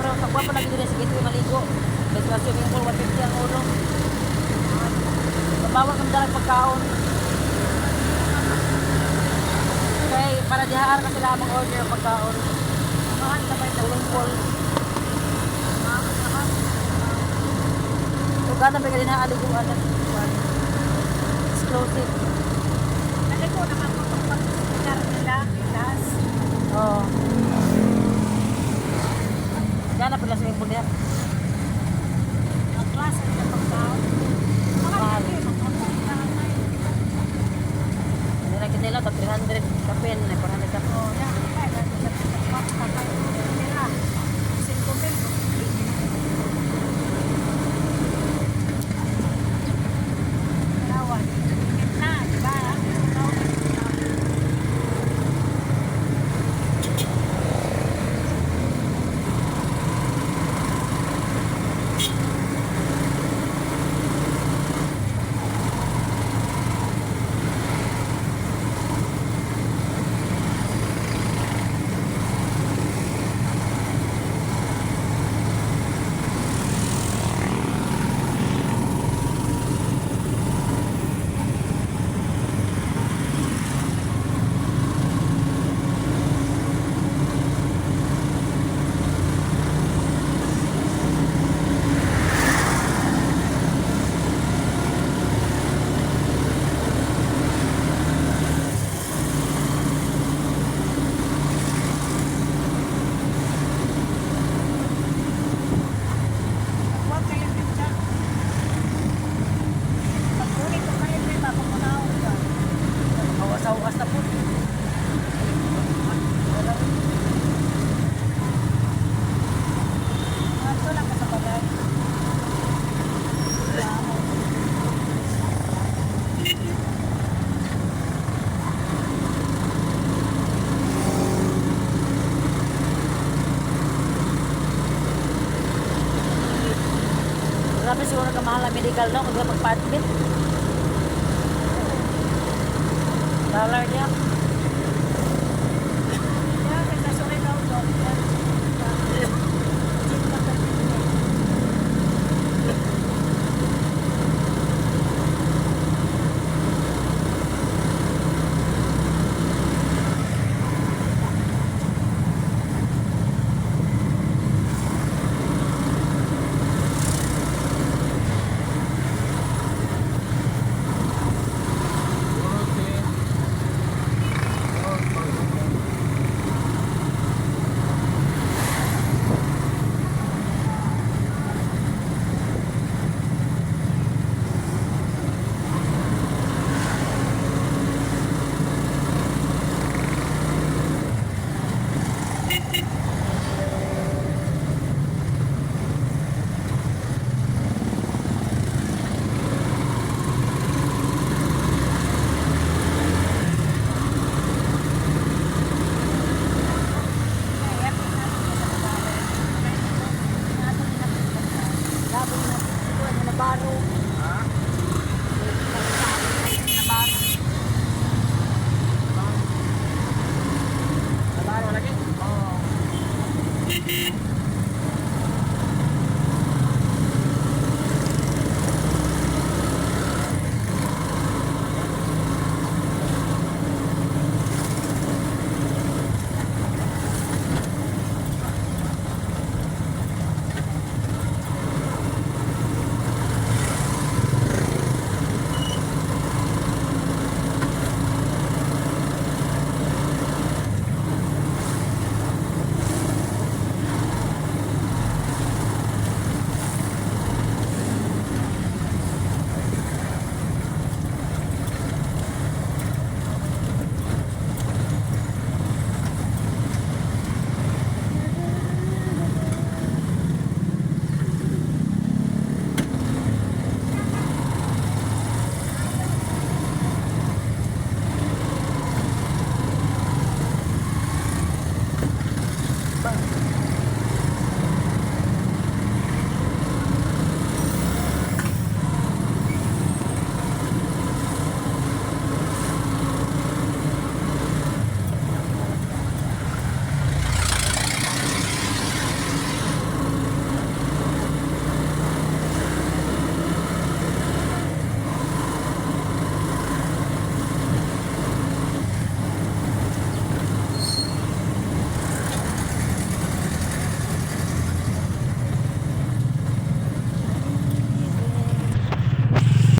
Pero pagkuha pa lagi diri sa Gateway maligo. Kasi sa swimming pool, 150 ang ulo. Bawal kami dalag pagkaon. Kay para dihaan kasi sila ang order ng pagkaon. Mahal na ba yung Swimming pool. So gana ba ka din haaliguan na exclusive. Naligo naman ko itong pag-hospital nila, kilas. Oo. Gana pala swimming pool diha. Ang klase nila pagkaon. Mahal. Mahal yun, magkakaon. Hindi na kita nila, 300 kapin, 400 kapin. Oh, yan. Kaya, tira. 5,000. Tanawa, init na, di ba? Tanawa. Huwag kayo pinsa. Pag-ulit ko kayo, may mapapunaon ka. Hawas-hawas na po. Ato lang ka sa bagay. Grabe siguro kamahal ang medical, no? Kung di ka magpa-admit. Dollar niya.